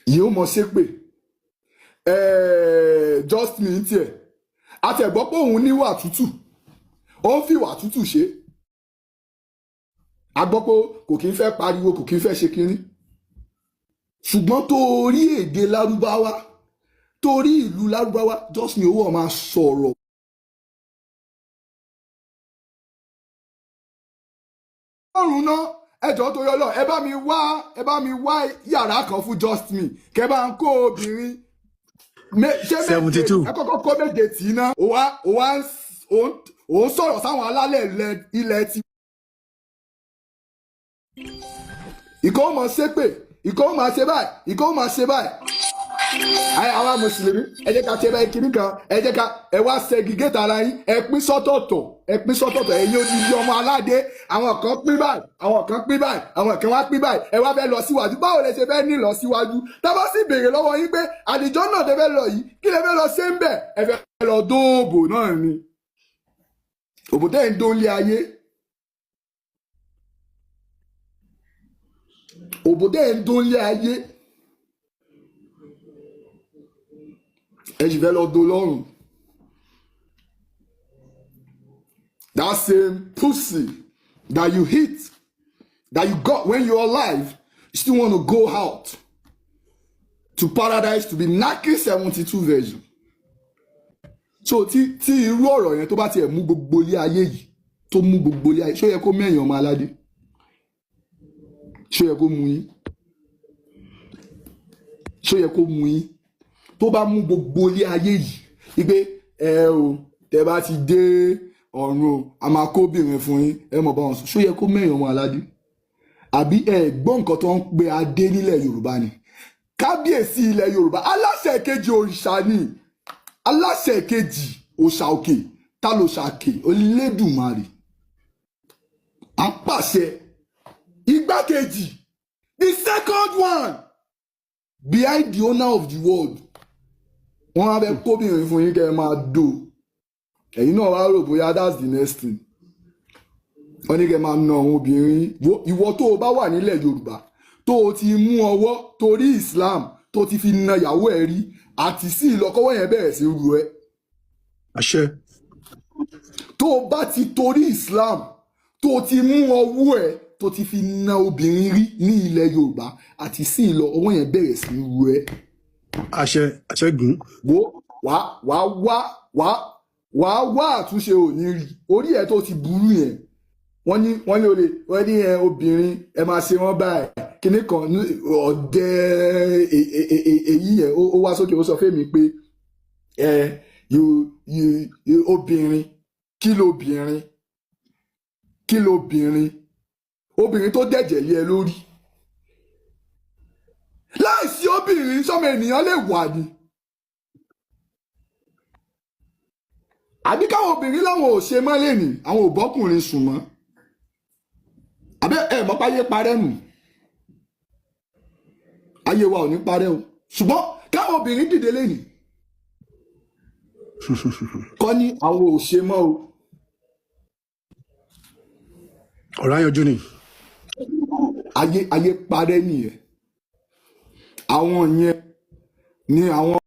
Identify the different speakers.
Speaker 1: Yìí ó mọ ṣépè. Just me tiẹ̀ àti ẹ̀gbọ́ pé òun níwà tútù, ó ń fìwà tútù ṣe. A gbọ́ pé kò kí ń fẹ́ pariwo, kò kí ń fẹ́ ṣe kínní, ṣùgbọ́n torí èdè lárúbáwá, torí ìlú lárúbáwá, just me owó máa sọ̀rọ̀. Ọ̀run náà, ẹjọ́ tó yọ lọ, ẹ bá mi wá yàrá kan fún just me, kẹ bá ń kó obìnrin ṣé méje?
Speaker 2: 72.
Speaker 1: Ẹ kọ́kọ́ kó méje tì í ná. Ó wá ó wá ń s- ó ń ó ń sọ̀rọ̀ sáwọn alálẹ̀ ilẹ̀ ti. Ìkọ́ ó máa ṣépè, ìkọ́ ó máa ṣe báyìí, ìkọ́ ó máa ṣe báyìí. Ayé àwa mùsùlùmí, ẹ jẹ́ ká ṣe báyìí kiri kan, ẹ jẹ́ ká ẹ wá segregate ara yín, ẹ pín sọ́tọ̀ọ̀tọ̀, ẹ pín sọ́tọ̀ọ̀tọ̀. Ẹ̀yin odidi ọmọ aládé, àwọn kan pín báyìí, àwọn kan pín báyìí, àwọn kan wá pín báyìí. Ẹ wá fẹ́ lọ síwájú. Báwo lẹ ṣe fẹ́ ní lọ síwájú? Tábà sì béèrè lọ́wọ́ yín pé àlìjọ náà tẹ fẹ́ lọ yìí, kí lẹ fẹ́ lọ ṣe ń bẹ̀? Ẹ fẹ́ lọ dóòbò náà ni, òbò tẹ́ ń dóńlé ayé, òbò tẹ́ ń dóńlé ayé, ẹ sì fẹ́ lọ dó lọ́rùn. That same pussy that you hit, that you got when you're alive, you still want to go out to paradise to be knacking 72 version. So tí irú ọ̀rọ̀ yẹn tó bá tiẹ̀ mú gbogbo ilé ayé yìí, tó mú gbogbo ilé ayé, ṣó yẹ kó mẹ́yìn ọmọ aládé? Ṣó yẹ kó mú yín? Ṣó yẹ kó mú yín? Tó bá mú gbogbo ilé ayé yìí wípé ẹ o, tẹ bá ti dé ọ̀run o, a máa kóbìnrin fún yín, ẹ mọ̀ bá wọn sùn, ṣó yẹ kó mẹ́yìn ọmọ aládé? Àbí ẹ gbọ́ nǹkan tó ń pe adé nílẹ̀ Yorùbá ni? Kábíyèsí ilẹ̀ Yorùbá, aláṣẹ kejì òrìṣà ni, aláṣẹ kejì òòṣà òkè. Ta ló ṣàkè? Olódùmarè à ń pàṣẹ. Igbákejì, the second one behind the owner of the world, wọ́n á fẹ́ kóbìnrin fún yín kẹ́ ẹ máa dò. Ẹ̀yin náà wá rò bóyá that's the next thing. Wọ́n ní kẹ́ ẹ máa na àwọn obìnrin. Ìwọ tó o bá wà nílẹ̀ Yorùbá, tó o ti mú ọwọ́ torí Islam, tó ti fi na ìyàwó ẹ̀ rí, àti sí ìlọkọ́wọ́ yẹn bẹ̀rẹ̀ sí ru ẹ.
Speaker 2: Àṣẹ.
Speaker 1: Tó o bá ti torí Islam, tó o ti mú ọwọ́ ẹ, tó ti fi na obìnrin rí ní ilẹ̀ Yorùbá, àti sí ìlọ ọwọ́ yẹn bẹ̀rẹ̀ sí ru ẹ.
Speaker 2: Àṣẹ, àṣẹ gùn.
Speaker 1: Wo, wàá wá àtúnṣe, ò ní rí orí ẹ tó ti burú yẹn. Wọ́n ní olè, wọ́n ní ẹ obìnrin ẹ máa ṣe wọ́n báyìí kíní kan ọ̀dẹ èyí yẹn, ó wá sókè, ó sọ fẹ́mi pé ẹ you you you obìnrin, kí lóbìnrin, kí lóbìnrin, obìnrin tó dẹ̀jẹ̀ lé ẹ lórí. Láìsí obìnrin, sọmọ ènìyàn lè wà ní. Àbí káwọn obìnrin láwọn ò ṣe mọ́ lẹ́nìí, àwọn ò bọ́kùnrin sùn mọ́, àbẹ́ ẹ mọ́ páyé parẹ́ nù? Ayé wa ò ní parẹ́ o, ṣùgbọ́n káwọn obìnrin dìde lẹ́nìí kọ́ ní àwọn ò ṣe mọ́ o.
Speaker 2: Ọ̀rọ̀ àyànjú ni.
Speaker 1: Ayé parẹ́ nìyẹn. Àwọn yẹn ni àwọn.